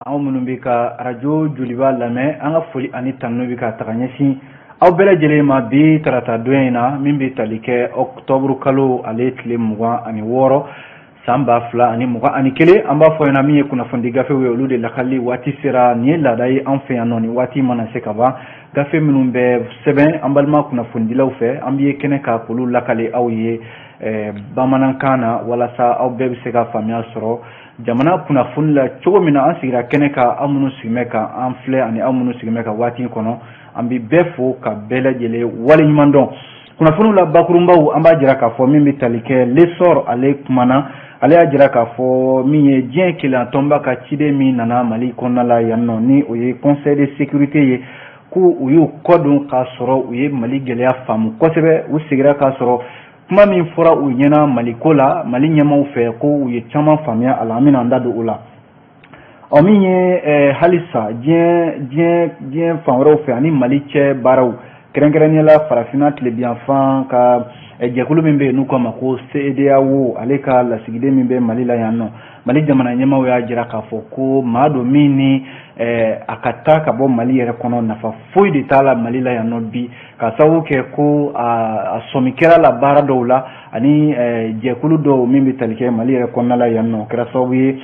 Aw minnu bɛ ka arajo Joliba lamɛn, an ka foli ani tanu bɛ ka taga ɲɛsin aw bɛɛ lajɛlen ma bi tarata don in na, min bɛ tali kɛ octobre kalo ale tile 26 san 2021. An b'a fɔ ɲɛna, min ye kunnafoni gafew ye, olu de lakali waati sera. Nin ye laada ye an fɛ yan nɔ. Nin waati mana se ka ban, gafe minnu bɛ sɛbɛn an balima kunnafonidilaw fɛ, an bɛ kɛnɛ ka k'olu lakale aw ye bamanankan na, walasa aw bɛɛ bɛ se ka faamuya sɔrɔ jamana kunnafoni la cogo min na. An sigira kɛnɛ kan, aw minnu sigimɛ ka an filɛ ani aw minnu sigimɛ ka waati kɔnɔ, an bɛ bɛɛ fo ka bɛɛ lajɛlen waleɲuman dɔn. Kunnafoniw la bakurunbaw, an b'a jira k'a fɔ min bɛ tali kɛ L'Essor, ale kumana. Ale y'a jira k'a fɔ min ye diɲɛ kelenya tɔnba ka ciden min nana Mali kɔnɔna la yan nɔ, ni o ye Conseil de sécurité ye, ko u y'u kɔ don k'a sɔrɔ u ye Mali gɛlɛya faamu kosɛbɛ. U seginna k'a sɔrɔ kuma min fɔra u ɲɛna Maliko la Mali ɲɛmaw fɛ, ko u ye caman faamuya a la. An bɛna an da don o la. Ɔ, min ye halisa diɲɛ fan wɛrɛw fɛ ani Mali cɛ baaraw, kɛrɛnkɛrɛnnenya la farafinna tilebiyanfan ka jɛkulu min bɛ yen n'u k'a ma ko CEDEAO, ale ka lasigiden min bɛ Mali la yan nɔ, Mali jamana ɲɛmaw y'a jira k'a fɔ ko maa don min ni a ka taa ka bɔ Mali yɛrɛ kɔnɔ, nafa foyi de t'a la Mali la yan nɔ bi, ka sababu kɛ ko a sɔmi kɛra la baara dɔw la ani jɛkulu dɔw min bɛ tali kɛ Mali yɛrɛ kɔnɔna la yan nɔ. O kɛra sababu ye,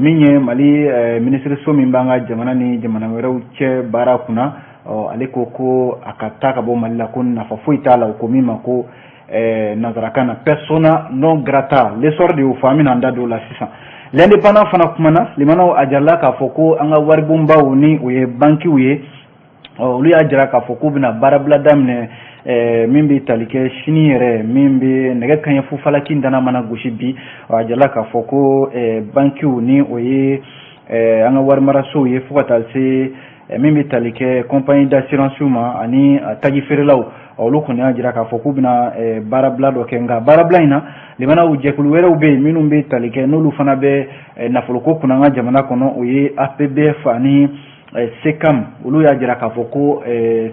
min ye Mali minisiriso min b'an ka jamana ni jamana wɛrɛw cɛ baara kunna, ale ko ko a ka taa ka bɔ Mali la, ko nafa foyi t'a la. O ko min ma ko nanzarakan na persona non grata. L'Essor de y'o fɔ, an bɛna an da don o la sisan. L'Indépendant fana kumana. Limanaw, a jirala k'a fɔ ko an ka waribonbaw, ni o ye bankiw ye, olu y'a jira k'a fɔ k'u bɛna baarabila daminɛ min bɛ tali kɛ sini yɛrɛ, min bɛ nɛgɛ kanɲɛ fufalaki dana mana gosi bi. A jirala k'a fɔ ko bankiw, ni o ye an ka warimarasow ye, fo ka taa se min bɛ tali kɛ compagnie d'assurance ma ani taji feerelaw, olu kɔni y'a jira k'a fɔ k'u bɛna baarabila dɔ kɛ. Nka baarabila in na, limanaw, jɛkulu wɛrɛw bɛ yen minnu bɛ tali kɛ, n'olu fana bɛ nafoloko kunna an ka jamana kɔnɔ, o ye APBF ani SECAM. Olu y'a jira k'a fɔ ko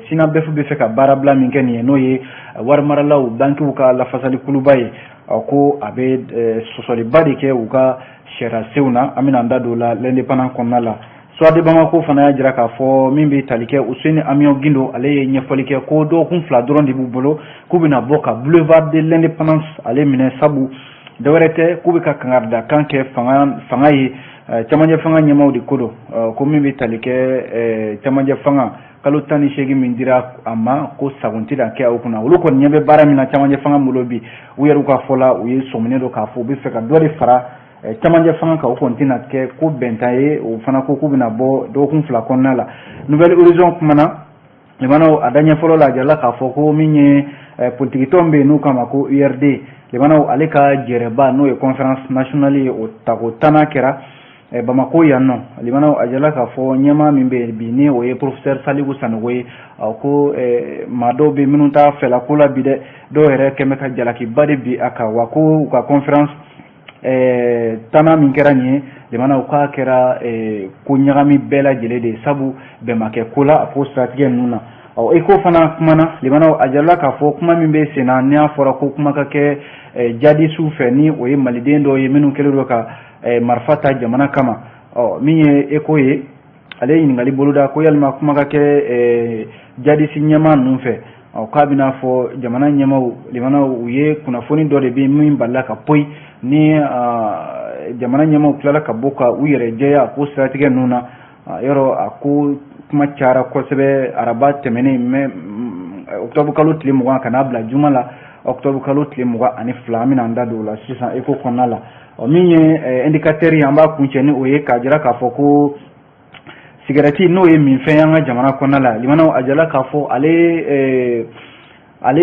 SYNABEF bɛ fɛ ka baarabila min kɛ nin ye, n'o ye warimaralaw bankiw ka lafasali kuluba ye, ko a bɛ sɔsɔliba de kɛ u ka sariyasenw na. An bɛna an da don o la L'Indépendant kɔnɔna la. Soir de Bamako fana y'a jira k'a fɔ min bɛ tali kɛ Useni Amiɔn Gindo, ale ye ɲɛfɔli kɛ ko dɔgɔkun 2 dɔrɔn de b'u bolo, k'u bɛna bɔ ka boulevard de l'Indépendance ale minɛ, sabu dɔwɛrɛ tɛ, k'u bɛ ka kangaridakan kɛ fanga ye, camancɛ fanga ɲɛmaaw de ko don, ko min bɛ tali kɛ camancɛ fanga kalo 18 min dira a ma, ko sago tɛna kɛ o kunna. Olu kɔni ɲɛ bɛ baara min na camancɛ fanga bolo bi, u yɛrɛ ka fɔ la, u ye sɔminen don k'a fɔ u bɛ fɛ ka dɔ de fara camancɛ fanga kan. O kɔni tɛna kɛ ko bɛntan ye. O fana ko k'u bɛna bɔ dɔgɔkun 2 kɔnɔna la. Nouvel Horizon kumana. Limanaw, a daɲɛ fɔlɔ la, a jirala k'a fɔ ko min ye politikitɔn bɛ yen n'u k'a ma ko URD, limanaw, ale ka jɛrɛba, n'o ye conférence nationale ye, o tako 10nan kɛra Bamako yan nɔ. Limanaw, a jirala k'a fɔ ɲɛmaa min bɛ yen bi, ni o ye professeur Saliku Sanogo ye, ko maa dɔw bɛ minnu t'a fɛla ko la bi dɛ, dɔw yɛrɛ kɛn bɛ ka jalakiba de bi a kan wa, ko u ka conférence 10nan min kɛra nin ye, limanaw, k'a kɛra ko ɲagami bɛɛ lajɛlen de ye, sabu bɛn ma kɛ ko la a ko siratigɛ ninnu na. Ɔ, Eco fana kumana. Limanaw, a jirala k'a fɔ kuma min bɛ sen na, n'a fɔra ko kuma ka kɛ jadisiw fɛ, ni o ye maliden dɔw ye minnu kɛlen don ka marifa ta jamana kama. Ɔ, min ye Eco ye, ale ye ɲininkali boloda ko yalima kuma ka kɛ jadisi ɲɛmaa ninnu fɛ. Ɔ, k'a bɛna fɔ jamana ɲɛmaaw, limanaw, u ye kunnafoni dɔ de bɛ min balila ka poyi, ni jamana ɲɛmaaw tilala ka bɔ ka u yɛrɛ jɛya ko siratigɛ ninnu na. Yɔrɔ a ko kuma cayara kosɛbɛ araba tɛmɛnen, mɛ octobre kalo tile 20 ka n'a bila juma la, octobre kalo tile 22. An bɛna an da don o la sisan Eco kɔnɔna la. Ɔ, min ye Indicateur ye, an b'a kuncɛ ni o ye k'a jira k'a fɔ ko sigɛrɛti, n'o ye minfɛn ye an ka jamana kɔnɔna la, limanaw, a jirala k'a fɔ ale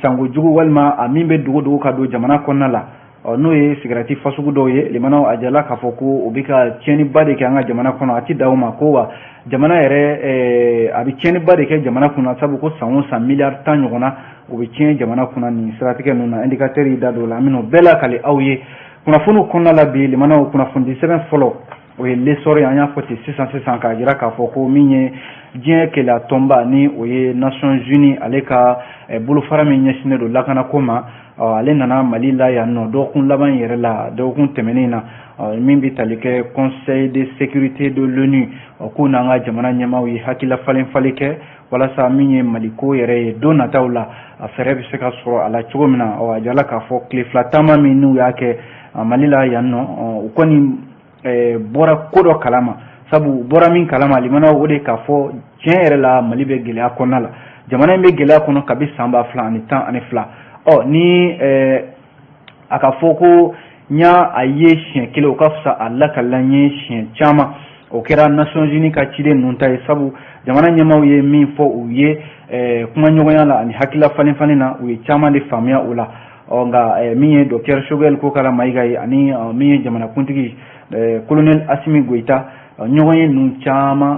sanko jugu walima a min bɛ dogo dogo ka don jamana kɔnɔna la, ɔ, n'o ye sigɛrɛti fasugu dɔw ye, limanaw, a jirala k'a fɔ ko o bɛ ka tiɲɛniba de kɛ an ka jamana kɔnɔ. A ti dan o ma, ko wa jamana yɛrɛ, a bɛ tiɲɛniba de kɛ jamana kunna, sabu ko san o san miliyari 10 ɲɔgɔnna o bɛ tiɲɛ jamana kunna nin siratigɛ ninnu na. Indicateur y'i da don o la. An bɛna o bɛɛ lakale aw ye kunnafoniw kɔnɔna la bi. Limanaw, kunnafoni sɛbɛn fɔlɔ. O ye L'Essor ye. An y'a fɔ ten sisan sisan k'a jira k'a fɔ ko min ye diɲɛ kelenya tɔnba, ni o ye Nations Unies, ale ka bolofara min ɲɛsinnen don lakanako ma, ale nana Mali la yan nɔ dɔgɔkun laban yɛrɛ la, dɔgɔkun tɛmɛnen na, min bɛ tali kɛ Conseil de sécurité de l'ONU. K'u n'an ka jamana ɲɛmaaw ye hakilila falen falen kɛ walasa min ye Maliko yɛrɛ ye, don nataw la, a fɛɛrɛ bɛ se ka sɔrɔ a la cogo min na. A jirala k'a fɔ tile 2 taama min n'u y'a kɛ Mali la yan nɔ, u kɔni bɔra ko dɔ kalama. Sabu u bɔra min kalama, limanaw, o de k'a fɔ tiɲɛ yɛrɛ la, Mali bɛ gɛlɛya kɔnɔna la. Jamana in bɛ gɛlɛya kɔnɔ kabi san 2012. Ɔ ni a ka fɔ ko n y'a a ye siɲɛ kelen, o ka fisa a lakalila n ye siɲɛ caman. O kɛra Nations Unies ka ciden ninnu ta ye, sabu jamana ɲɛmaaw ye min fɔ u ye kumaɲɔgɔnya la ani hakilila falen falen na, u ye caman de faamuya o la. Ɔ nka min ye docteur Choguel Kokala Mayiga ye ani min ye jamanakuntigi colonel Assimi Goïta, ɲɔgɔn ye ninnu caman,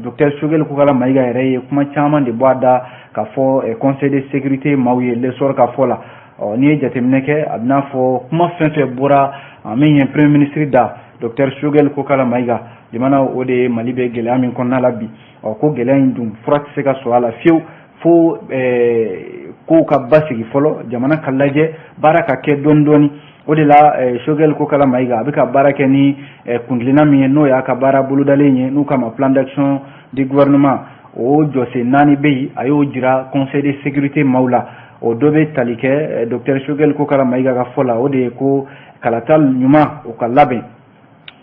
docteur Choguel Kokala Mayiga yɛrɛ ye kuma caman de bɔ a da k'a fɔ Conseil de sécurité maaw ye. L'Essor ka fɔ la, ɔ n'i ye jateminɛ kɛ, a bɛna fɔ kuma fɛn fɛn bɔra min ye premier ministre da, docteur Choguel Kokala Mayiga, jamana o de ye Mali bɛ gɛlɛya min kɔnɔna la bi. Ɔ ko gɛlɛya in dun, fura tɛ se ka sɔrɔ a la fiyewu fo kow ka basigi fɔlɔ, jamana ka lajɛ, baara ka kɛ dɔɔni dɔɔni. O de la Choguel Kokala Mayiga a bɛ ka baara kɛ ni kuntilenna min ye, n'o y'a ka baara bolodalen ye, n'u kama plan d'action du gouvernement, o jɔsen 4 bɛ yen. A y'o jira Conseil de sécurité maaw la. O dɔ bɛ tali kɛ, docteur Choguel Kokala Mayiga ka fɔ la, o de ye ko kalata ɲuman o ka labɛn,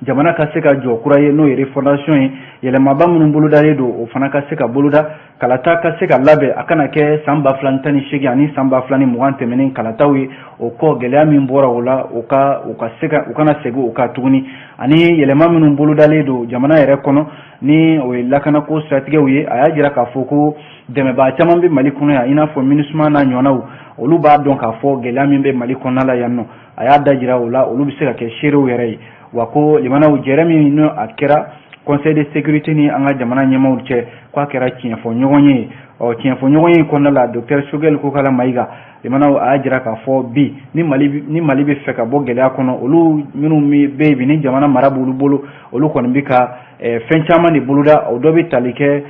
jamana ka se ka jɔ kura ye, n'o ye refondation ye, yɛlɛmaba minnu bolodalen don, o fana ka se ka boloda, kalata ka se ka labɛn, a kana kɛ san 2018 ani san 2020 tɛmɛnen kalataw ye. O kɔ, gɛlɛya min bɔra o la, o ka u ka se ka u kana segin o kan tuguni. Ani yɛlɛma minnu bolodalen don jamana yɛrɛ kɔnɔ, ni o ye lakanako siratigɛw ye, a y'a jira k'a fɔ ko dɛmɛbaa caman bɛ Mali kɔnɔ yan, i n'a fɔ MINUSMA n'a ɲɔgɔnnaw. Olu b'a dɔn k'a fɔ gɛlɛya min bɛ Mali kɔnɔna la yan nɔ. A y'a da jira o la, olu bɛ se ka kɛ seerew yɛrɛ ye. Wa ko limanaw, jɛrɛ min n'o a kɛra Conseil de sécurité ni an ka jamana ɲɛmaaw cɛ, k'a kɛra tiɲɛfɔ ɲɔgɔn ye. Ɔ tiɲɛfɔ ɲɔgɔn ye kɔnɔna la, docteur Choguel Kokala Mayiga, limanaw, a y'a jira k'a fɔ bi, ni Mali bɛ fɛ ka bɔ gɛlɛya kɔnɔ, olu minnu bɛ yen bi ni jamana mara b'olu bolo, olu kɔni bɛ ka fɛn caman de boloda. O dɔ bɛ tali kɛ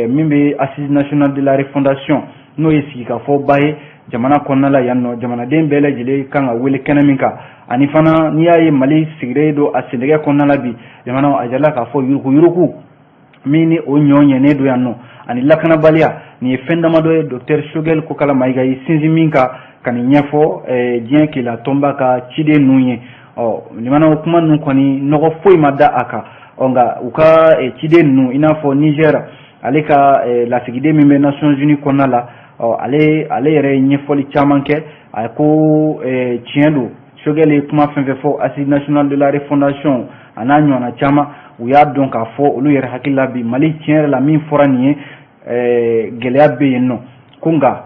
min bɛ Assise nationale de la refondation, n'o ye sigikafɔba ye jamana kɔnɔna la yan nɔ, jamanaden bɛɛ lajɛlen kan ka wele kɛnɛ min kan. Ani fana, n'i y'a ye Mali sigilen don a sendɛgɛ kɔnɔna la bi, jamana, a jirala k'a fɔ yuruguyurugu min ni o ɲɔ ɲɛnen don yan nɔ, ani lakanabaliya, nin ye fɛn damadɔ ye docteur Choguel Kokala Mayiga ye sinsin min kan ka nin ɲɛfɔ diɲɛ kelenya tɔnba ka ciden ninnu ye. Ɔ limanaw, kuma ninnu kɔni, nɔgɔ foyi ma da a kan. Ɔ nka u ka ciden ninnu, i n'a fɔ Niger, ale ka lasigiden min bɛ Nations Unies kɔnɔna la, ɔ ale yɛrɛ ye ɲɛfɔli caman kɛ. A ko tiɲɛ don, Choguel ye kuma fɛn fɛn fɔ Assise nationale de la refondation a n'a ɲɔgɔnna caman, u y'a dɔn k'a fɔ olu yɛrɛ hakili la bi, Mali tiɲɛ yɛrɛ la, min fɔra nin ye, gɛlɛya bɛ yen nɔ. Ko nka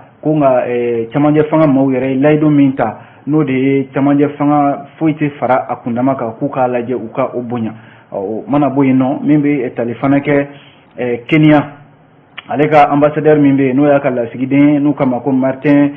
camancɛ fanga maaw yɛrɛ ye layidu min ta, n'o de ye camancɛ fanga foyi tɛ fara a kundama kan, k'u k'a lajɛ u ka o bonya. O mana bɔ yen nɔ, min bɛ tali fana kɛ Kenya, ale ka ambassadeur min bɛ yen, n'o y'a ka lasigiden, n'u kama ko Martin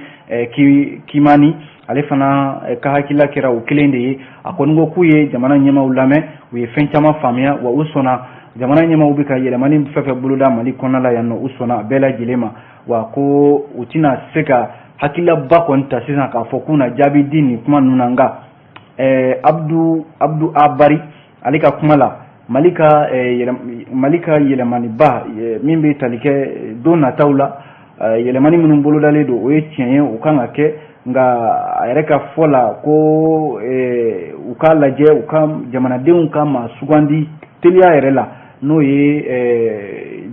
Kimani, ale fana ka hakilila kɛra o kelen de ye. A kɔni ko k'u ye jamana ɲɛmaaw lamɛn, u ye fɛn caman faamuya, wa u sɔnna jamana ɲɛmaaw bɛ ka yɛlɛmani fɛn fɛn boloda Mali kɔnɔna la yan nɔ, u sɔnna a bɛɛ lajɛlen ma. Wa ko u tɛna se ka hakililaba kɔni ta sisan k'a fɔ k'u na jaabi di nin kuma ninnu na. Nka Abdu Abari, ale ka kuma la, Mali ka yɛlɛmaniba min bɛ tali kɛ don nataw la, yɛlɛmani minnu bolodalen don, o ye tiɲɛ ye, o kan ka kɛ. Nka a yɛrɛ ka fɔ la ko u k'a lajɛ u ka jamanadenw ka maa sugandi teliya yɛrɛ la, n'o ye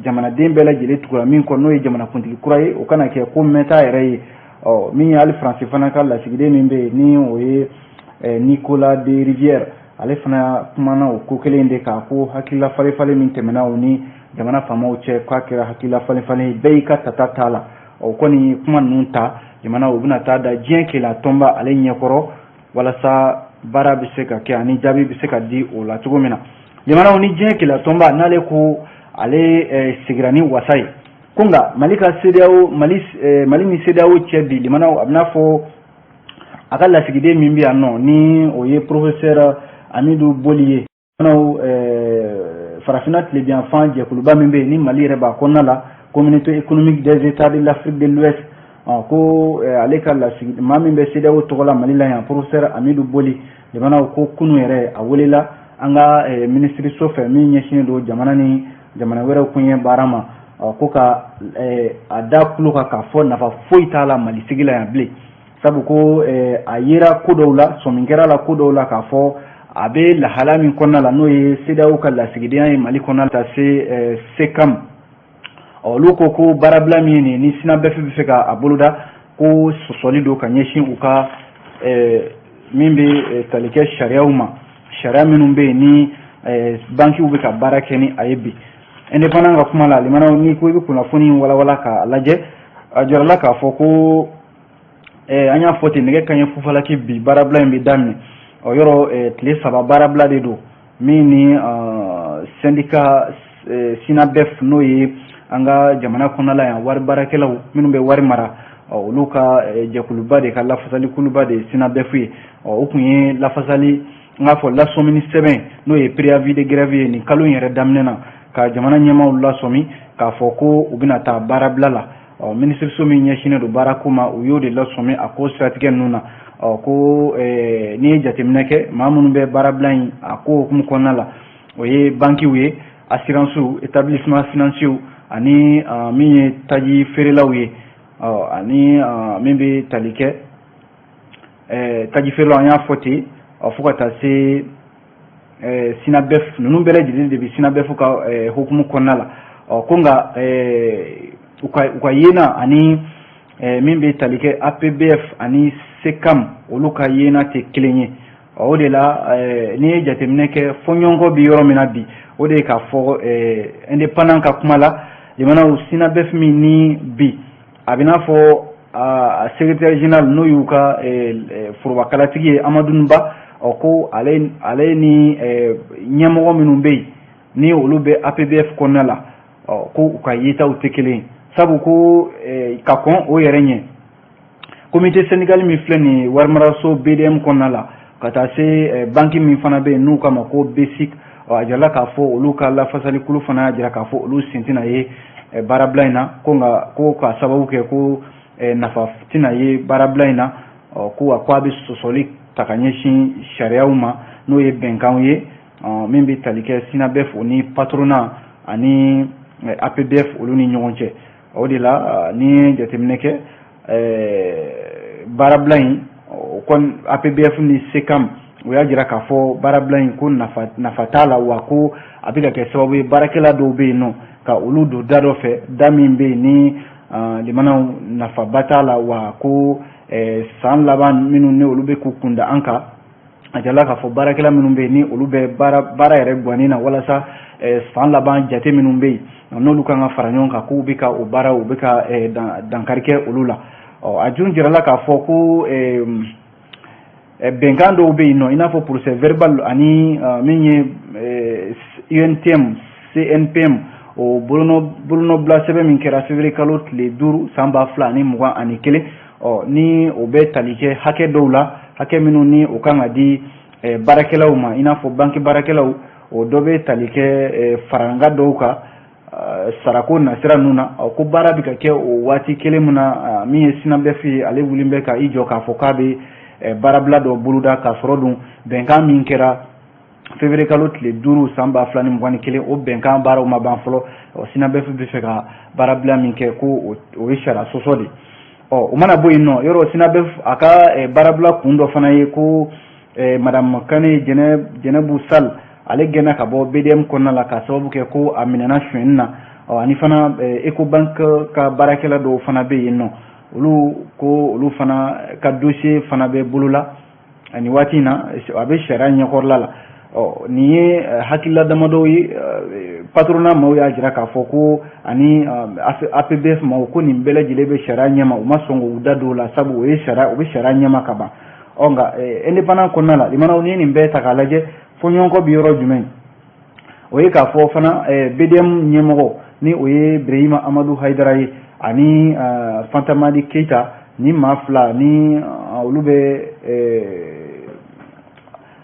jamanaden bɛɛ lajɛlen tugura min kɔ, n'o ye jamanakuntigi kura ye, o kana kɛ ko mɛnta yɛrɛ ye. Ɔ min ye hali Faransi fana ka lasigiden min bɛ yen, ni o ye Nicolas de Rivière, ale fana kumana o ko kelen de kan, ko hakilila falen falen min tɛmɛna o ni jamana faamaw cɛ, k'a kɛra hakilila falen falen, bɛɛ y'i ka tata t'a la. O kɔni kuma ninnu ta, jamana, u bɛna taa da diɲɛ kelenya tɔnba ale ɲɛkɔrɔ, walasa baara bɛ se ka kɛ ani jaabi bɛ se ka di o la cogo min na. Jamanaw ni diɲɛ kelenya tɔnba n'ale ko ale sigira ni wasa ye, ko nka Mali ka CEDEAO, Mali ni CEDEAO cɛ bi, limanaw, a bɛna fɔ a ka lasigiden min bɛ yan nɔ, ni o ye professeur Amidu Boli ye. Farafinna tilebinyanfan jɛkuluba min bɛ yen ni Mali yɛrɛ b'a kɔnɔna la, Communauté économique des États de l'Afrique de l'Ouest, ko ale ka lasigi maa min bɛ CEDEAO tɔgɔ la Mali la yan, professeur Amidu Boli, limanaw, ko kunu yɛrɛ a welela an ka minisiriso fɛ min ɲɛsinnen don jamana ni jamana wɛrɛw koɲɛ baara ma, ko ka a da tulo kan k'a fɔ nafa foyi t'a la Mali sigi la yan bilen, sabu ko a yera ko dɔw la, sɔmi kɛra la ko dɔw la k'a fɔ a bɛ lahala min kɔnɔna la, n'o ye CEDEAO ka lasigidenya ye Mali kɔnɔna ta se SECAM. Olu ko ko baarabila min ye nin ni SYNABEF bɛ fɛ ka a boloda, ko sɔsɔli don ka ɲɛsin u ka min bɛ tali kɛ sariyaw ma, sariya minnu bɛ yen ni bankiw bɛ ka baara kɛ ni a ye bi. Indépendant ka kuma la, limanaw, n'i ko i bɛ kunnafoni walawala k'a lajɛ, a jirala k'a fɔ ko an y'a fɔ ten, nɛgɛ kanɲɛ fufalaki bi baarabila in bɛ daminɛ. Ɔ yɔrɔ tile 3 baarabila de don min ni syndicat SYNABEF, n'o ye an ka jamana kɔnɔna yan wari baarakɛlaw minnu bɛ wari mara, olu ka jɛkuluba de ka lafasali kuluba de ye SYNABEF ye. Ɔ o tun ye lafasali, n k'a fɔ lasɔmini sɛbɛn, n'o ye préavis de grève ye, nin kalo in yɛrɛ daminɛ na, ka jamana ɲɛmaaw lasɔmi k'a fɔ ko u bɛna taa baarabila la. Ɔ minisiriso min ɲɛsinnen don baarako ma, u y'o de lasɔmi a ko siratigɛ ninnu na. Ɔ ko n'i ye jateminɛ kɛ, maa minnu bɛ baarabila in a ko hukumu kɔnɔna la, o ye bankiw ye, assurance, établissement financier, ani min ye taji feerelaw ye, ɔ ani min bɛ tali kɛ taji feerelaw, an y'a fɔ ten, ɔ fo ka taa se SYNABEF ninnu bɛɛ lajɛlen de bɛ SYNABEF ka hukumu kɔnɔna la. Ɔ ko nka u ka yena ani min bɛ tali kɛ APBF ani SECAM, olu ka yena tɛ kelen ye. O de la, n'i ye jateminɛ kɛ, fɔɲɔgɔnkɔ bɛ yɔrɔ min na bi, o de ye k'a fɔ Indépendant ka kuma la, limanaw, SYNABEF min ni bi a bɛ n'a fɔ a secrétaire général, n'o y'u ka forobakalatigi ye, Amadu Ba, ɔ ko ale ni ɲɛmɔgɔ minnu bɛ yen ni olu bɛ APBF kɔnɔna la, ɔ ko u ka yetaw tɛ kelen ye, sabu ko ka kɔn o yɛrɛ ɲɛ, comité syndical min filɛ nin ye warimaraso BDM kɔnɔna la, ka taa se banki min fana bɛ yen n'u k'a ma ko BSIC, a jirala k'a fɔ olu ka lafasalikulu fana y'a jira k'a fɔ olu sen tɛna ye baarabila in na, ko nka ko k'a sababu kɛ ko nafa tɛna ye baarabila in na. Ɔ ko wa ko a bɛ sɔsɔli ta ka ɲɛsin sariyaw ma, n'o ye bɛnkanw ye min bɛ tali kɛ SYNABEF ni patronat ani APBF olu ni ɲɔgɔn cɛ. O de la, n'i ye jateminɛ kɛ, baarabila in o kɔni, APBF ni SECAM, o y'a jira k'a fɔ baarabila in ko nafa t'a la, wa ko a bɛ ka kɛ sababu ye baarakɛla dɔw bɛ yen nɔ ka olu don da dɔ fɛ, da min bɛ yen ni limanaw nafaba t'a la, wa ko san laban minnu ni olu bɛ k'u kunda an kan, a jirala k'a fɔ baarakɛla minnu bɛ yen ni olu bɛ baara yɛrɛ ganni na walasa san laban jate minnu bɛ yen n'olu kan ka fara ɲɔgɔn kan, k'u bɛ ka o baara, u bɛ ka dankari kɛ olu la. Ɔ a dun jirala k'a fɔ ko bɛnkan dɔw bɛ yen nɔ, i n'a fɔ procès verbal ani min ye UNTM CNPM, o bolonɔbila sɛbɛn min kɛra février kalo tile 5 san 2021, ɔ ni o bɛ tali kɛ hakɛ dɔw la, hakɛ minnu ni o kan ka di baarakɛlaw ma, i n'a fɔ banki baarakɛlaw, o dɔ bɛ tali kɛ faranga dɔw kan sarako nasira ninnu na. Ko baara bɛ ka kɛ o waati kelen min na, min ye SYNABEF ye, ale wulilen bɛ ka i jɔ k'a fɔ k'a bɛ baarabila dɔ boloda, k'a sɔrɔ dun bɛnkan min kɛra février kalo tile 5 san 2021, o bɛnkan baaraw ma ban fɔlɔ. SYNABEF bɛ fɛ ka baarabila min kɛ, ko o ye sariya sɔsɔ de. Ɔ o mana bɔ yen nɔ, yɔrɔ SYNABEF a ka baarabila kun dɔ fana ye ko madame Kane Jɛnɛbu Sall, ale gɛnna ka bɔ BDM kɔnɔna la k'a sababu kɛ ko a minɛna sonyɛni na. Ɔ ani fana Ecobank ka baarakɛla dɔw fana bɛ yen nɔ, olu ko olu fana ka dossier fana bɛ bolo la ani waati in na, a bɛ sariya ɲɛkɔrɔla la. Ɔ nin ye hakilila damadɔw ye. Patronat maaw y'a jira k'a fɔ ko ani APBF maaw, ko nin bɛɛ lajɛlen bɛ sariya ɲɛma, u ma sɔn k'u da don o la, sabu o ye sariya, o bɛ sariya ɲɛma ka ban. Ɔ nka Indépendant kɔnɔna la, limanaw, n'i ye nin bɛɛ ta k'a lajɛ, fɔɲɔgɔnkɔ bɛ yɔrɔ jumɛn? O ye k'a fɔ fana BDM ɲɛmɔgɔ, ni o ye Birehima Amadu Hayidara ye, ani Fantamadi Keyita, ni maa fila ni olu bɛ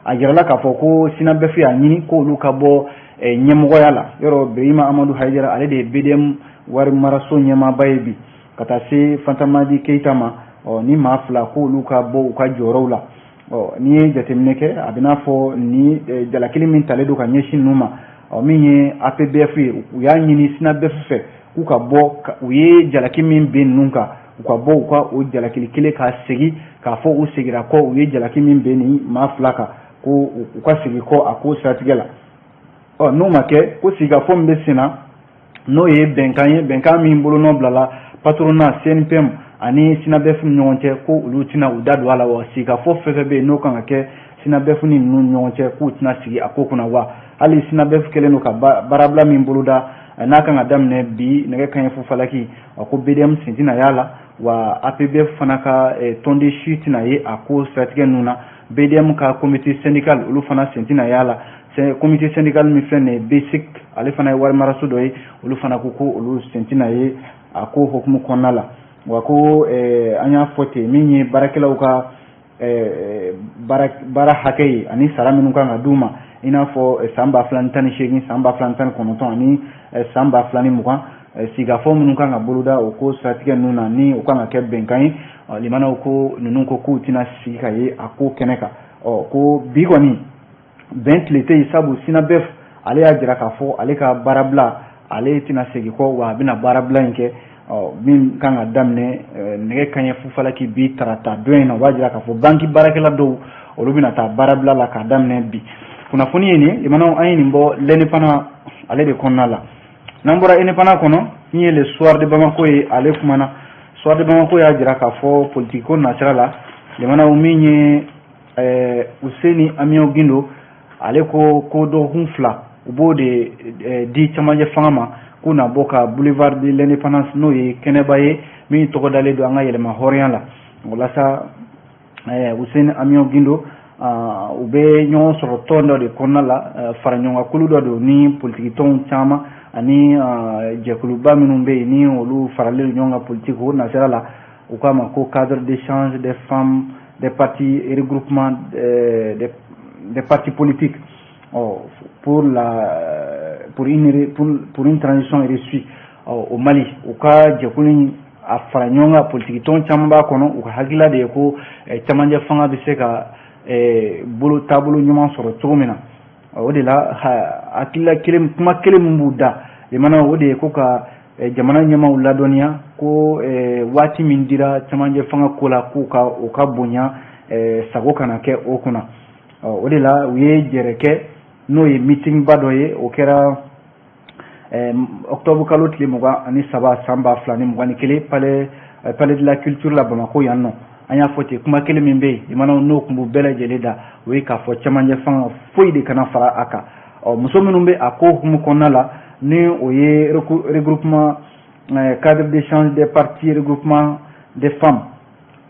A jirala k'a fɔ ko SYNABEF y'a ɲini ko olu ka bɔ ɲɛmɔgɔya la. Yɔrɔ Birima Amadu Hayidara, ale de ye BDM wari maraso ɲɛmaaba ye bi, ka taa se Fantamadi Keyita ma. Ɔ ni maa fila ko olu ka bɔ u ka jɔyɔrɔw la. Ɔ n'i ye jateminɛ kɛ, a bɛ n'a fɔ ni jalakili min talen don ka ɲɛsin ninnu ma, ɔ min ye APBF ye, u y'a ɲini SYNABEF fɛ k'u ka bɔ, u ye jalaki min bin ninnu kan, u ka bɔ u ka o jalakili kelen ka segin k'a fɔ u seginna kɔ, u ye jalaki min bin nin maa fila kan, ko u ka segin kɔ a ko siratigɛ la. Ɔ n'o ma kɛ, ko sigikafɔ min bɛ sen na, n'o ye bɛnkan ye, bɛnkan min bolonɔ bilala patronat, CNPM ani SYNABEF ni ɲɔgɔn cɛ, ko olu tɛna u da don a la. Wa sigikafɔ fɛn fɛn bɛ yen n'o kan ka kɛ SYNABEF ni ninnu ni ɲɔgɔn cɛ, k'u tɛna sigi a ko kunna. Wa hali SYNABEF kɛlen don ka baarabila min boloda, n'a kan ka daminɛ bi nɛgɛ kanɲɛ fu falaki, ko BDM sen tɛna y'a la, wa APBF fana ka tɔnden si tɛna ye a ko siratigɛ ninnu na. BDM ka comité syndical, olu fana sen tɛna y'a la. Comité syndical min filɛ nin ye, BSIC, ale fana ye wari maraso dɔ ye, olu fana ko ko olu sen tɛna ye a ko hukumu kɔnɔna la. Wa ko an y'a fɔ ten, min ye baarakɛlaw ka baara hakɛ ye ani sara minnu kan ka d'u ma, i n'a fɔ san 2018, san 2019 ani san 2020, sigikafɔ minnu kan ka boloda o ko siratigɛ ninnu na, ni o kan ka kɛ bɛnkan ye, limanaw ko ninnu ko k'u tɛna sigi ka ye a ko kɛnɛ kan. Ɔ ko bi kɔni bɛn tile tɛ yen, sabu SYNABEF ale y'a jira k'a fɔ ale ka baarabila, ale tɛna segin kɔ, wa a bɛna baarabila in kɛ, ɔ min kan ka daminɛ nɛgɛ kanɲɛ fufalaki bi tarata don in na. O b'a jira k'a fɔ banki baarakɛla dɔw, olu bɛna taa baarabila la k'a daminɛ bi. Kunnafoni ye nin, limanaw, an ye nin bɔ L'Indépendant ale de kɔnɔna la. N'an bɔra Indépendant kɔnɔ, min ye Le Soir de Bamako ye, ale kumana. Soir de Bamako y'a jira k'a fɔ politiki ko nasira la, limanaw, min ye Useni Amiɔn Gindo, ale ko ko dɔgɔkun 2 u b'o de di camancɛ fanga ma k'u na bɔ ka boulevard de l'Indépendance, n'o ye kɛnɛba ye min tɔgɔ dalen don an ka yɛlɛma hɔrɔnya la. Walasa Useni Amiɔn Gindo, u bɛ ɲɔgɔn sɔrɔ tɔn dɔ de kɔnɔna la, fara ɲɔgɔnkankulu dɔ don ni politikitɔnw caman ani jɛkuluba minnu bɛ yen, ni olu faralen don ɲɔgɔn kan politiki o nasira la. U k'a ma ko cadre d'échange des femmes des partis et regroupement des partis politiques pour une transition réussie au Mali. U ka jɛkulu a fara ɲɔgɔn kan, politiki tɔn caman b'a kɔnɔ. U ka hakilila de ye ko camancɛ fanga bɛ se ka bolo taabolo ɲuman sɔrɔ cogo min na. O de la, hakilila kelen, kuma kelen min b'u da, limana, o de ye ko ka jamana ɲɛmaaw ladɔnniya ko waati min dira camancɛ fanga ko la, k'u ka o ka bonya, sago kana kɛ o kunna. O de la, u ye jɛrɛ kɛ, n'o ye meeting ba dɔ ye, o kɛra octobre kalo tile 23 san 2021, palais de la culture la, Bamakɔ yan nɔ. An y'a fɔ ten, kuma kelen min bɛ yen, limanaw, n'o tun b'u bɛɛ lajɛlen da, o ye k'a fɔ camancɛ fanga foyi de kana fara a kan. Ɔ muso minnu bɛ a ko hukumu kɔnɔna la, ni o ye regroupement cadre d'échange des partis regroupement des femmes,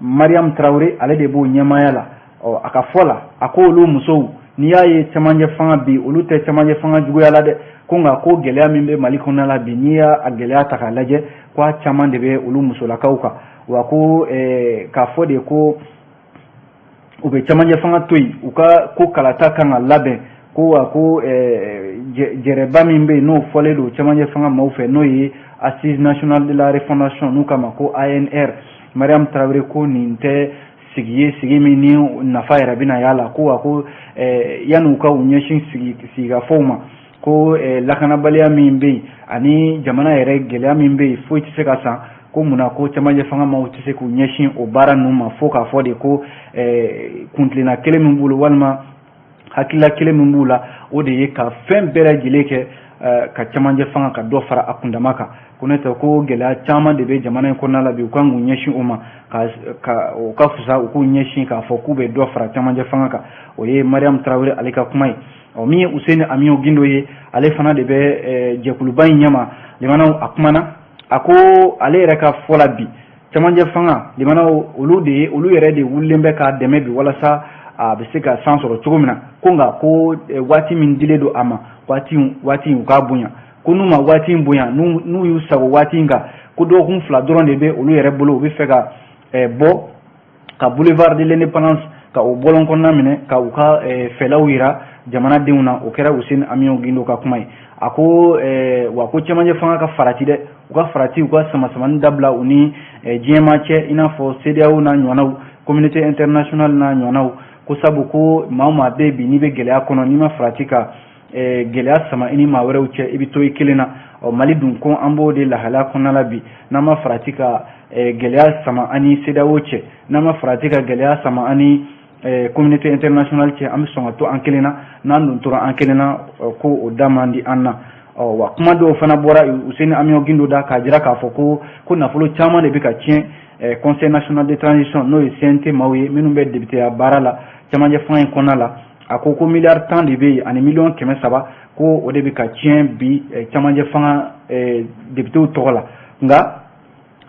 Mariam Traoré, ale de b'o ɲɛmaaya la. Ɔ a ka fɔ la, a ko olu musow, n'i y'a ye camancɛ fanga bi, olu tɛ camancɛ fanga juguya la dɛ, ko nka ko gɛlɛya min bɛ Mali kɔnɔna la bi, n'i y'a gɛlɛya ta k'a lajɛ, ko a caman de bɛ olu musolakaw kan. Wa ko k'a fɔ de ko u bɛ camancɛ fanga to yen, u ka ko kalata kan ka labɛn, ko wa ko jɛrɛba min bɛ yen, n'o fɔlen don camancɛ fanga maaw fɛ, n'o ye Assise nationale de la refondation, n'u k'a ma ko ANR, Mariam Traoré ko nin tɛ sigi ye, sigi min ni nafa yɛrɛ bɛna y'a la. Ko wa ko yanni u ka u ɲɛsin sigikafɔw ma, ko lakanabaliya min bɛ yen ani jamana yɛrɛ gɛlɛya min bɛ yen, foyi tɛ se ka san. Ko munna ko camancɛ fanga maaw tɛ se k'u ɲɛsin o baara ninnu ma, fo k'a fɔ de ko kuntilenna kelen min b'u bolo, walima hakilila kelen min b'u la, o de ye ka fɛn bɛɛ lajɛlen kɛ ka camancɛ fanga ka dɔ fara a kundama kan. Ko n'o tɛ, ko gɛlɛya caman de bɛ jamana in kɔnɔna la bi, u kan k'u ɲɛsin o ma, ka o ka fisa u k'u ɲɛsin k'a fɔ k'u bɛ dɔ fara camancɛ fanga kan. O ye Mariam Traoré ale ka kuma ye. Ɔ min ye Useni Amiɔn Gindo ye, ale fana de bɛ jɛkuluba in ɲɛma. Limanaw, a kumana, a ko ale yɛrɛ ka fɔ la bi, camancɛ fanga, limanaw, olu de ye, olu yɛrɛ de wulilen bɛ k'a dɛmɛ bi walasa a bɛ se ka san sɔrɔ cogo min na. Ko nka ko waati min dilen don a ma, waati in u k'a bonya. Ko n'u ma waati in bonya, n'u y'u sago waati in kan, ko dɔgɔkun 2 dɔrɔn de bɛ olu yɛrɛ bolo, u bɛ fɛ ka bɔ ka boulevard de l'Indépendance ka o bɔlɔn kɔnɔna minɛ ka u ka fɛlaw yira jamanadenw na. O kɛra Useni Amiɔn Gindo ka kuma ye. A ko wa ko cɛmancɛ fanga ka farati dɛ, u ka farati, u ka samasamani dabila u ni diɲɛmaa cɛ, i n'a fɔ CEDEAO n'a ɲɔgɔnnaw, communauté internationale n'a ɲɔgɔnnaw, ko sabu ko maa o maa bɛ bi n'i bɛ gɛlɛya kɔnɔ, n'i ma farati ka gɛlɛya sama i ni maa wɛrɛw cɛ, i bɛ to i kelen na. Ɔ Mali dun, ko an b'o de lahalaya kɔnɔna la bi. N'an ma farati ka gɛlɛya sama an ni CEDEAO cɛ, n'an ma farati ka gɛlɛya sama an ni communauté internationale cɛ, an bɛ sɔn ka to an kelen na. N'an dun tora an kelen na, ko o da man di an na. Ɔ wa kuma dɔw fana bɔra Useni Amiɔn Gindo da k'a jira k'a fɔ ko nafolo caman de bɛ ka tiɲɛ Conseil national de transition, n'o ye CNT maaw ye minnu bɛ députéya baara la cɛmancɛ fanga in kɔnɔna la. A ko ko miliyari 10 de bɛ yen ani miliyɔn 300, ko o de bɛ ka tiɲɛ bi cɛmancɛ fanga députéw tɔgɔ la. Nka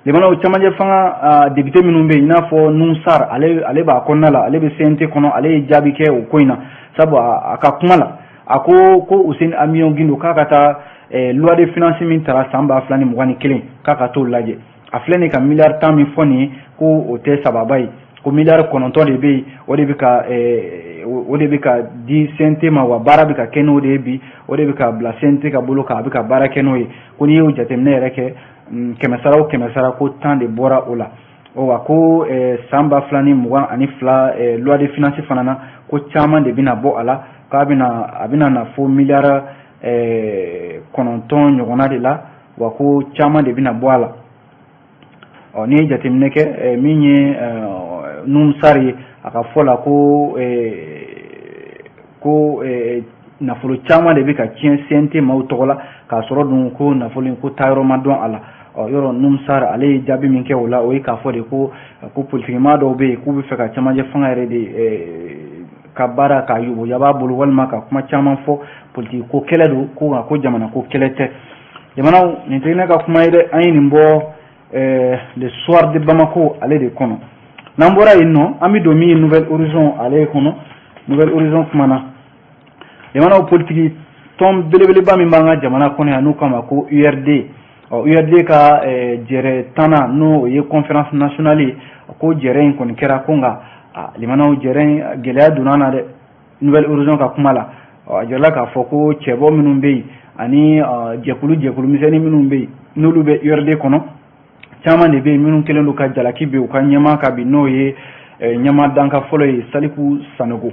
limanaw, cɛmancɛ fanga député minnu bɛ yen, i n'a fɔ Nouhoum Sarr, ale b'a kɔnɔna la, ale bɛ CNT kɔnɔ, ale ye jaabi kɛ o ko in na. Sabu a ka kuma la, a ko ko Useni Amiɔn Gindo k'a ka taa loi de finance min tara san 2021, k'a ka t'o lajɛ. A filɛ nin ka miliyari 10 min fɔ nin ye, ko o tɛ sababa ye, ko miliyari 9 de bɛ yen, o de bɛ ka di CNT ma, wa baara bɛ ka kɛ n'o de ye bi, o de bɛ ka bila CNT ka bolo kan, a bɛ ka baara kɛ n'o ye. Ko n'i y'o jateminɛ yɛrɛ kɛ, kɛmɛ sara o kɛmɛ sara, ko 10 de bɔra o la. Wa ko san 2022 loi de finance fana na, ko caman de bɛna bɔ a la, k'a bɛna a bɛna na fo miliyari 9 ɲɔgɔnna de la, wa ko caman de bɛna bɔ a la. Ɔ n'i ye jateminɛ kɛ, min ye Nouhoum Sarr ye, a ka fɔ la ko nafolo caman de bɛ ka tiɲɛ CNT maaw tɔgɔ la, k'a sɔrɔ dun ko nafolo in ko taayɔrɔ ma dɔn a la. Ɔ yɔrɔ Nouhoum Sarr, ale ye jaabi min kɛ o la, o ye k'a fɔ de ko politikimaa dɔw bɛ yen k'u bɛ fɛ ka cɛmancɛ fanga yɛrɛ de ka baara k'a yoboyaba bolo, walima ka kuma caman fɔ, politiki ko kɛlɛ don, ko nka ko jamana ko kɛlɛ tɛ. Jamanaw, nin tɛ ne ka kuma ye dɛ, an ye nin bɔ Le Soir de Bamako ale de kɔnɔ. N'an bɔra yen nɔ, an bɛ don min ye Nouvel Horizon ale kɔnɔ. Nouvel Horizon kumana jamanaw politiki tɔn belebeleba min b'an ka jamana kɔnɔ yan, n'u k'a ma ko URD. Ɔ URD ka jɛrɛ tanna, n'o ye conférence nationale ye, ko jɛrɛ in kɔni kɛra, ko nka limanaw, jɛrɛ in gɛlɛya donna na dɛ. Nouvel Horizon ka kuma la, a jirala k'a fɔ ko cɛbɔ minnu bɛ yen ani jɛkulu jɛkulu misɛnnin minnu bɛ yen, n'olu bɛ URD kɔnɔ, caman de bɛ yen minnu kɛlen don ka jalaki bin u ka ɲɛmaa kan bi, n'o ye ɲɛmaa danka fɔlɔ ye Saliku Sanogo.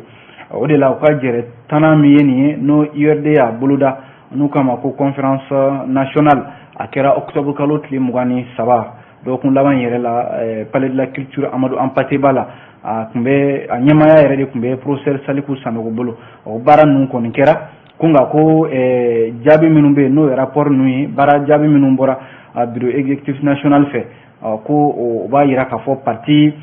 O de la u ka jɛrɛ tannan min ye nin ye, n'o URD y'a boloda, n'u k'a ma ko conférence nationale, a kɛra octobre kalo tile 23, dɔgɔkun laban yɛrɛ la, Palais de la Culture Amadou Hampâté Bâ la. A tun bɛ a ɲɛmaaya yɛrɛ de tun bɛ professeur Saliku Sanogo bolo. O baara ninnu kɔni kɛra, ko nka ko jaabi minnu bɛ yen, n'o ye rapport ninnu ye, baara jaabi minnu bɔra bureau exécutif national fɛ, ko o b'a yira k'a fɔ parti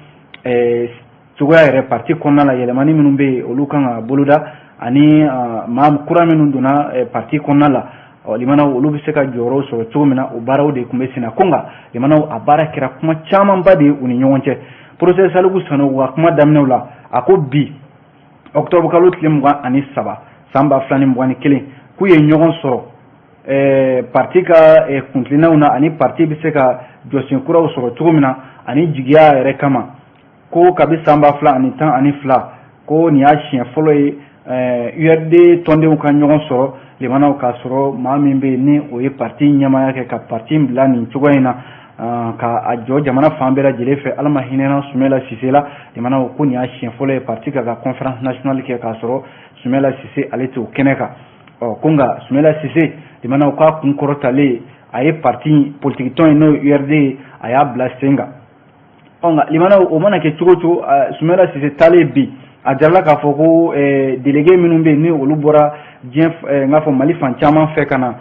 cogoya yɛrɛ, parti kɔnɔna la, yɛlɛmani minnu bɛ yen, olu kan ka boloda, ani maa kura minnu donna parti kɔnɔna la, limanaw, olu bɛ se ka jɔyɔrɔ sɔrɔ cogo min na, o baaraw de tun bɛ sen na. Ko nka limanaw, a baara kɛra kuma camanba de ye u ni ɲɔgɔn cɛ. Professeur Saliku Sanogo ka kuma daminɛw la, a ko bi octobre kalo tile 23 san 2021, k'u ye ɲɔgɔn sɔrɔ parti ka kuntilennaw na, ani parti bɛ se ka jɔsen kuraw sɔrɔ cogo min na, ani jigiya yɛrɛ kama, ko kabi san 2012, ko nin y'a siɲɛ fɔlɔ ye URD tɔndenw ka ɲɔgɔn sɔrɔ, limanaw, k'a sɔrɔ maa min bɛ yen ni o ye parti ɲɛmaaya kɛ ka parti bila nin cogoya in na, ka a jɔ jamana fan bɛɛ lajɛlen fɛ, Ala ma hinɛna Sumala Sise la. Limanaw, ko nin y'a siɲɛ fɔlɔ ye parti ka conférence nationale kɛ k'a sɔrɔ Sumala Sise ale t'o kɛnɛ kan. Ɔ ko nka Sumala Sise, limanaw, k'a kun kɔrɔtalen, a ye parti politique tɔn in, n'o ye URD ye, a y'a bila sen kan. Ɔ nka limanaw, o mana kɛ cogo o cogo, Sumala Sise taalen bi, a jarala k'a fɔ ko délégué minnu bɛ yen, ni olu bɔra diɲɛ, n k'a fɔ Mali fan caman fɛ ka na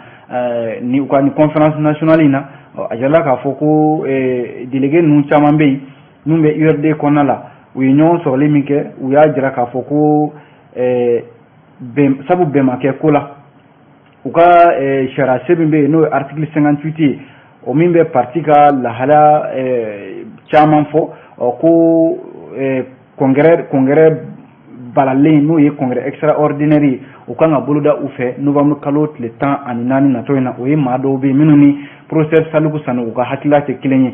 ni u ka nin conférence nationale in na, a jirala k'a fɔ ko délégué ninnu caman bɛ yen minnu bɛ URD kɔnɔna la, u ye ɲɔgɔn sɔrɔli min kɛ, u y'a jira k'a fɔ ko bɛn, sabu bɛn ma kɛ ko la. U ka sariya sen min bɛ yen, n'o ye article 58 ye, o min bɛ parti ka lahalaya caman fɔ, ɔ ko congrès balalen, n'o ye congrès extraordinaire ye, o kan ka boloda u fɛ novembre kalo tile 14 natɔ in na. O ye maa dɔw bɛ yen minnu ni professeur Saliku Sanogo ka hakilila tɛ kelen ye.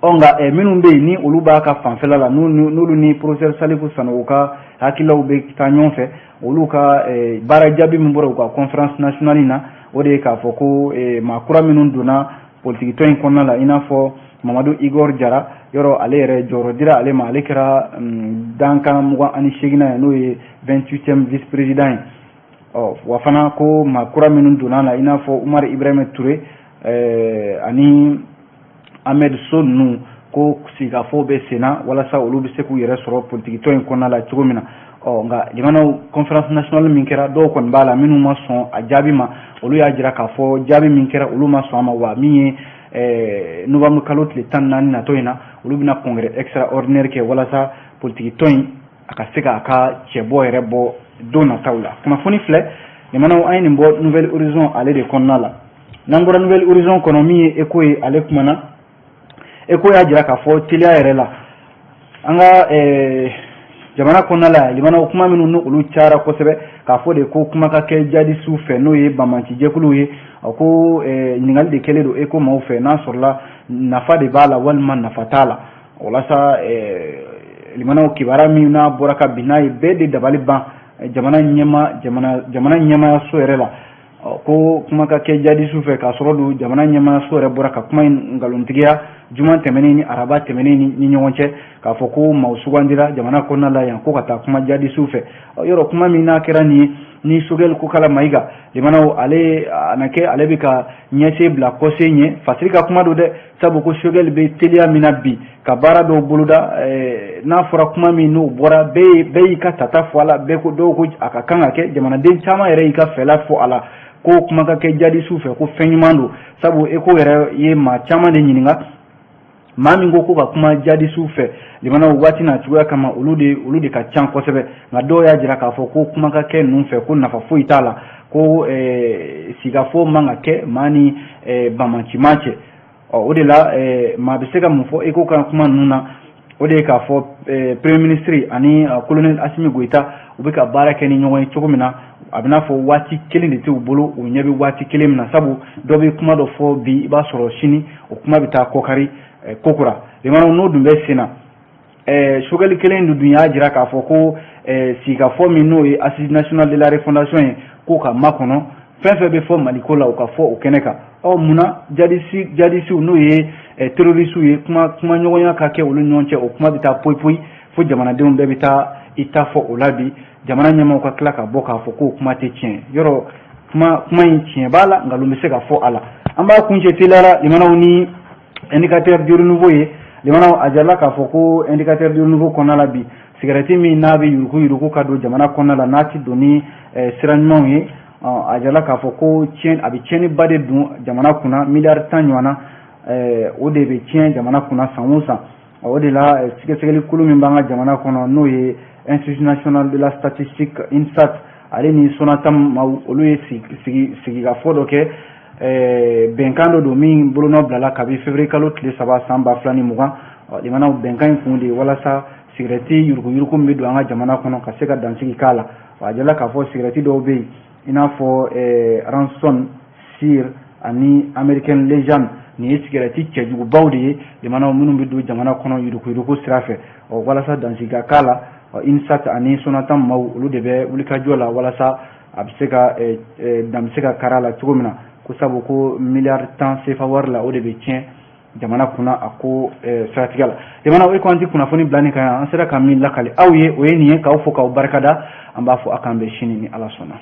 Ɔ nka minnu bɛ yen ni olu b'a ka fanfɛla la, n'olu ni professeur Salifu Sanogo ka hakililaw bɛ taa ɲɔgɔn fɛ, olu ka baara jaabi min bɔra u ka conférence nationale na, o de ye k'a fɔ ko maa kura minnu donna politikitɔn in kɔnɔna la, i n'a fɔ Mamadu Igor Jara, yɔrɔ ale yɛrɛ jɔyɔrɔ dira ale ma, ale kɛra dankan 28nan ye, n'o ye 28e vice président ye. Ɔ wa fana ko maa kura minnu donna la, i n'a fɔ Umar Ibrahim Ture ani Ahmed So ninnu, ko sigikafɔ bɛ senna walasa olu bɛ se k'u yɛrɛ sɔrɔ politikitɔn in kɔnɔna la cogo min na. Ɔ nka jamanaw conférence nationale min kɛra, dɔw kɔni b'a la minnu ma sɔn a jaabi ma. Olu y'a jira k'a fɔ jaabi min kɛra, olu ma sɔn a ma. Wa min ye novembre kalo tile 14 natɔ in na, olu bɛna congrès extraordinaire kɛ walasa politikitɔn in a ka se k'a ka cɛbɔ yɛrɛ bɔ don nataw la. Kunnafoni filɛ, jamanaw, an ye nin bɔ Nouvel Horizon ale de kɔnɔna la. N'an bɔra Nouvel Horizon kɔnɔ, min ye Écho ye, ale kumana. Écho y'a jira k'a fɔ teliya yɛrɛ la, an ka jamana kɔnɔna la, jamanaw, kuma minnu ni olu cayara kosɛbɛ, k'a fɔ de ko kuma ka kɛ jadisiw fɛ, n'o ye banbanci jɛkuluw ye. A ko ɲininkali de kɛlen don Écho maaw fɛ, n'a sɔrɔla nafa de b'a la walima nafa t'a la. Walasa limanaw, kibaruya min n'a bɔra ka bin n'a ye, bɛɛ de dabali ban jamana ɲɛma, jamana ɲɛmayaso yɛrɛ la, ko kuma ka kɛ jadisiw fɛ, k'a sɔrɔ don jamana ɲɛmayaso yɛrɛ bɔra ka kuma in nkalontigiya juma tɛmɛnen ni araba tɛmɛnen ni ɲɔgɔn cɛ, k'a fɔ ko maaw sugandira jamana kɔnɔna la yan ko ka taa kuma jadisiw fɛ. Yɔrɔ kuma min n'a kɛra nin ye ni Choguel Kokalla Maïga, limanaw, ale a na kɛ ale bɛ ka ɲɛsen bila kɔsen ɲɛ. Fasiri ka kuma don dɛ, sabu ko Choguel bɛ teliya min na bi ka baara dɔw boloda, n'a fɔra kuma min n'o bɔra, bɛɛ y'i ka tata fɔ a la. Bɛɛ ko, dɔw ko a ka kan ka kɛ, jamanaden caman yɛrɛ y'i ka fɛla fɔ a la ko kuma ka kɛ jadisiw fɛ, ko fɛn ɲuman don. Sabu Écho yɛrɛ ye maa caman de ɲininka, maa min ko ko ka kuma jadisiw fɛ, limanaw, waati n'a cogoya kama, olu de ka ca kosɛbɛ. Nka dɔw y'a jira k'a fɔ ko kuma ka kɛ ninnu fɛ, ko nafa foyi t'a la, ko sigikafɔ man ka kɛ maa ni banbaancimaa cɛ. Ɔ o de la, maa bɛ se ka mun fɔ Écho ka kuma ninnu na? O de ye k'a fɔ premier ministre ani colonel Assimi Goïta, u bɛ ka baara kɛ ni ɲɔgɔn ye cogo min na, a bɛ n'a fɔ waati kelen de t'u bolo, u ɲɛ bɛ waati kelen min na. Sabu dɔ bɛ kuma dɔ fɔ bi, i b'a sɔrɔ sini o kuma bɛ taa kɔkari kokura. Limanaw, n'o dun bɛ sen na, Choguel kelen dun y'a jira k'a fɔ ko sigikafɔ min n'o ye Assise nationale de la refondation ye, k'o ka makɔnɔ fɛn fɛn bɛ fɔ Maliko la, o ka fɔ o kɛnɛ kan. Ɔ munna jadisiw, n'o ye terrorisiw ye, kuma kumaɲɔgɔnya ka kɛ olu ɲɔgɔn cɛ, o kuma bɛ taa poyi poyi fo jamanadenw bɛɛ bɛ taa i ta fɔ o la bi, jamana ɲɛmaaw ka tila ka bɔ k'a fɔ k'o kuma tɛ tiɲɛ? Yɔrɔ kuma in tiɲɛ b'a la, nkalon bɛ se ka fɔ a la. An b'a kuncɛ teliya la, limanaw, ni Indicateur du renouveau ye. Limanaw, a jirala k'a fɔ ko Indicateur du renouveau kɔnɔna la bi, sigɛrɛti min n'a bɛ yuruku yuruku ka don jamana kɔnɔna la, n'a ti don ni sira ɲumanw ye, a jirala k'a fɔ ko tiɲɛ a bɛ tiɲɛniba de don jamana kunna. Miliyari 10 ɲɔgɔn na, o de bɛ tiɲɛ jamana kunna san o san. O de la, sɛgɛsɛgɛli kulu min b'an ka jamana kɔnɔ, n'o ye Institut national de la statistique, INSTAT, ale ni Sonatam maaw, olu ye sigikafɔ dɔ kɛ. Bɛnkan dɔ don min bolonɔ bilala kabi février kalo tile 3 san 2020. Limanaw, bɛnkan in kun de ye walasa sigɛrɛti yuruguyurugu min bɛ don an ka jamana kɔnɔ, ka se ka dansigi k'a la. A jirala k'a fɔ sigɛrɛti dɔw bɛ yen, i n'a fɔ Ranson, Sir ani American Legend, nin ye sigɛrɛti cɛjugubaw de ye, limanaw, minnu bɛ don jamana kɔnɔ yuruguyurugu sira fɛ. Ɔ walasa dansigi ka k'a la, INSTAT ani Sonatam maaw, olu de bɛ wulikajɔ la walasa a bɛ se ka dan bɛ se ka kari a la cogo min na. Ko sabu ko miliyari 10 sefa wari la, o de bɛ tiɲɛ jamana kunna a ko siratigɛ la. Jamana e ko an tɛ kunnafoni bila nin kan yan. An sera ka min lakali aw ye, o ye nin ye. K'aw fo k'aw barikada. An b'a fɔ a k'an bɛn sini ni Ala sɔnna.